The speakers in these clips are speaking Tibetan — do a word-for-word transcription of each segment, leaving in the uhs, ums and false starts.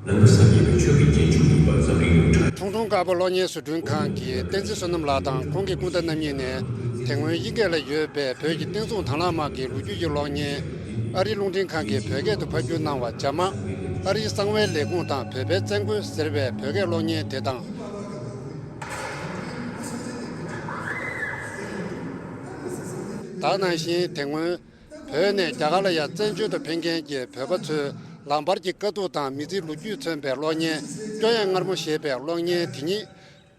རྣམ་པར་སངས་རྒྱས་པའི་ཆོས་ཀྱི་རྒྱན་མཆོག་ཡིན་པ་འཛམ་གླིང་ཡོངས་གྲགས། ཁྲུང་ཁྲུང་དཀར་པོ་གློག་བརྙན་བཟོ་སྐྲུན་ཁང་གི་བསྟན་འཛིན་བསོད་ནམས་ལགས་དང་ཁོང་གི་སྐུ་ཟླ་རྣམ་གཉིས་ནས། དེ་སྔོན་དབྱིན་སྐད་ལ་ཡོད་པའི་བོད་ཀྱི་བསྟན་སྲུང་དང་བླངས་དམག་གི་ལོ་རྒྱུས་ཀྱི་གློག་བརྙན། ཨ་རིའི་རླུང་འཕྲིན་ཁང་གིས་བོད་སྐད་དུ་ཕབ་བསྒྱུར་གནང་བ་རྒྱ་དམག་ཨ་རིའི་གསང་བའི་ལས་ཁུངས་དང་བོད་པའི་བཙན་རྒོལ་ཟེར་བའི་བོད་སྐད་གློག་བརྙན་དེ་དང་། ད་ག་ནང་བཞིན་དེ་སྔོན། བོད་ནས་རྒྱ་གར་ལ་ཡང་བཙན་བྱོལ་དུ་ཕེབས་མཁན་གྱི་བོད་པ་ཚོའི་ལམ་བར་གྱི་དཀའ་སྡུག་དང་མི་ཚེའི་ལོ་རྒྱུས་མཚོན་པའི་གློག་བརྙན། སྐྱོ་ཡང་མངར་མོ་ཞེས་པའི་གློག་བརྙན་དེ་ཉིད།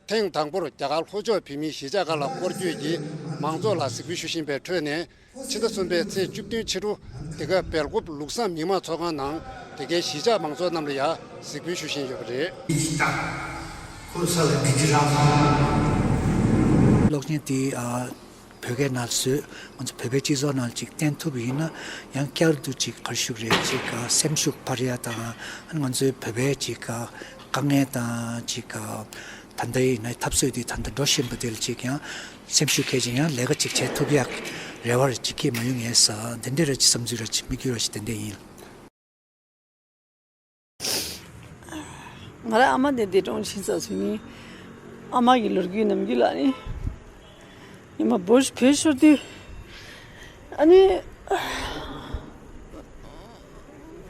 ཐེངས་དང་པོར་རྒྱ་གར་ལྷོ་ཕྱོགས་བོད་མིའི་གཞིས་ཆགས་ཁག་ལ་སྐོར་སྐྱོད་ཀྱིས་མང་ཚོགས་ལ་གཟིགས་འབུལ་ཞུ་བཞིན་པའི་ཁྲོད་ནས། ཕྱི་ཟླ་གསུམ་པའི་ཚེས་བཅུ་བདུན་ཕྱི་དྲོ། འདི་ག་སྦེལ་ཀོབ་ལུགས་བཟང་མི་དམངས་ཚོགས་ཁང་ནང་། དེ་གའི་གཞིས་ཆགས་མང་ཚོགས་རྣམས་ལ་ཡང་གཟིགས་འབུལ་ཞུ་བཞིན་ཡོད་པ་རེད། གློག་བརྙན་དེ་ཨ། བོད་སྐད་ནང་བཟོས། ང་ཚོ་བོད་པའི་སྤྱི་ཚོགས་ནང་ཅིག་བསྟན་ཐུབ་པ་ཡིན་ན། ཡང་བསྐྱར་དུ་ཅིག་ག་རེ་ཞུ་དགོས་རེད། ཅིག་ཨ། སེམས་ཤུགས་འཕར་ཡ་དང་། ཨ་ནི་ང་ཚོའི་བོད་པའི་ཅིག་ཨ། དཀའ་ངལ་དང་ཅིག་ཨ། ད་ལྟ་ཡིན་ན་འཐབ་རྩོད་འདི་ད་ལྟ་འགྲོ་བཞིན་པ་དེ་ལ་ཅིག་ཡང་སེམས་ཤུགས་སྐྱེད་ཅིང་ཡང་ལས་ཀ་ཅིག་བྱེད་ཐུབ་ཡག་རེ་བ་ཅིག་སྐྱེས་མ་ཡོང་ངས་ས་དེ་འདྲ་ར་ཅིག་བསམ་ཚུལ་ར་ཅིག་དམིགས་ཡུལ་ར་ཅིག་དེ་འདྲ་ཡིན། ང་རའི་ཨ་མ་དེ་འདས་གྲོངས་ཕྱིན་ཚར་སོང་ནི། ཨ་མ་གི་ལོ་རྒྱུས་ནམ་རྒྱུན་ལ་ནི། ཉི་མ་བོད་བོད་ཤོར་དུས། ཨ་ནི།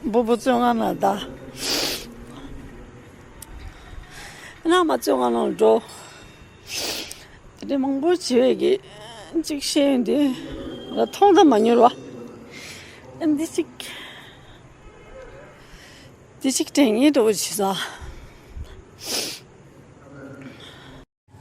སྤོ་བོ་བཙོན་ཁང་ནང་ད། ཨ་ནི་ཨ་མ་བཙོན་ཁང་ནང་འགྲོ། དེ་འདྲའི་མང་པོ་བྱེད་པའི་གི་གཅིག་ཤེས་ཡོན་དེ་ང་མཐོང་དང་མ་མྱོང་བ། འདི་གཅིག་འདི་གཅིག་དྲན་ངེས་འགྲོ་བ་བྱེད་ས།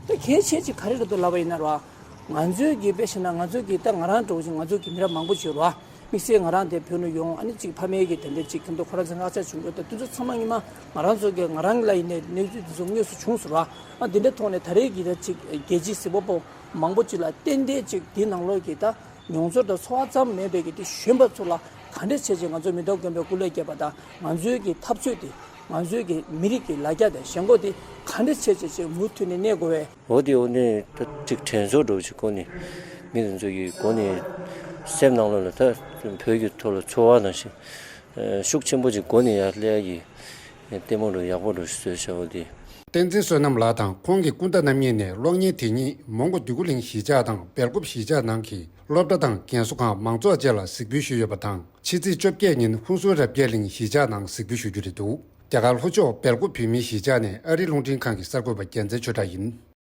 ད་གལ་ཆེ་ཆེ་ག་རེ་རེད་འདུག་ལབ་པ་ཡིན་ན་ར། ང་ཚོའི་གི་དཔེ་བྱས་ན་ང་ཚོའི་གི་ད་ང་རང་འགྲོ་བཞིན་ང་ཚོའི་གི་མི་རབས་མང་པོ་བྱོས་ར། དམིགས་བསལ་ང་རང་དེ་བོད་ནས་ཡོང་ཨ་ནི་གཅིག་ཕ་མའི་གི་དེ་འདྲ་གཅིག་ཁྱིམ་དུ་ཁོ་རང་ཚོ་ང་ཅག་བྱུང་འགྲོ་ད་དུས་ཚོད་ཚང་མ་ཉི་མ་ང་རང་ཚོ་གི་ང་རང་ལ་ཡིན་ནའི་གནས་ཚུལ་དེ་ཚོ་དངོས་སུ་བྱུང་སོང་ར། ཨ་དེ་འདྲ་ཐོག་ནས་ད་རེས་གི་ད་གཅིག་རྒྱལ་སྤྱིའི་གཟིགས་པ་པོ་མང་པོ་གཅིག་ལ་ཏན་ཏན་གཅིག་དེ་ནང་ལོགས་གི་ད་མྱོང་ཚོར་དང་ཚོར་བ་ཙམ་མེད་པའི་གི་དེ་གཞོན་པ་ཚོ་ལ་ག་འདྲ་བྱས་བྱས་ང་ཚོ་མི་ཐོག་དགོན་པའི་སྐུ་ལས་བསྐྱེད་པ་དང་ང་ཚོའི་གི་འཐབ་རྩོད་དེ་ང་ཚོའི་གི་མི་རིགས་ཀྱི་ལ་རྒྱ་དང་ཞེན་ཁོག་དེ་ག་འདྲ་བྱས་བྱས་བྱས་མུ་མཐུད་ནས་གནས་དགོས་པས། འོ་དེ་འོ་ནས་ད་ཅིག་དྲན་གསོ་འདྲ་བོ་ཅིག་སྒོ་ནས་མི་དེ་ཚོ་གི་སྒོ་ནས་སེམས་ནང་ལོགས་ལ་ད་བོད་ཀྱི་ཐོག་ལ་ཚོར་བ་ནང་བཞིན་ཤུགས་ཆེན་པོ་ཅིག་སྒོ་ནས་ཡར་སླེབས་ཡ་གི་ལྟད་མོ་འདྲ་ཡག་པོ་འདྲ་ཞིག་བཟོས་བྱ་བ་དེ། བསྟན་འཛིན་བསོད་ནམས་ལགས་དང་ཁོང་གི་སྐུ་ཟླ་རྣམ་གཉིས་ནས་གློག་བརྙན་དེ་ཉིད་མོན་གྷོ་འདོད་རྒུ་གླིང་གཞིས་ཆགས་དང་སྦེལ་ཀོབ་གཞིས་ཆགས་ནང་གི་སློབ་གྲྭ་དང་རྒན་གསོ་ཁང་མང་ཚོགས་བཅས་ལ་གཟིགས་འབུལ་ཞུས་ཡོད་པ་དང་། ཕྱི་ཚེས་བཅོ་བརྒྱད་ཉིན་ཧུན་སུར་རབ་རྒྱས་གླིང་གཞིས་ཆགས་ནང་གཟིགས་འབུལ་ཞུ་རྒྱུ་རེད་འདུག་རྒྱ་གར་ལྷོ་ཕྱོགས་སྦེལ་ཀོབ་བོད་མིའི་གཞིས་ཆགས་ནས་ཨ་རིའི་རླུང་འཕྲིན་ཁང་གི་གསར་འགོད་པ་རྒྱལ་མཚན་ཆོས་གྲགས་ཡིན།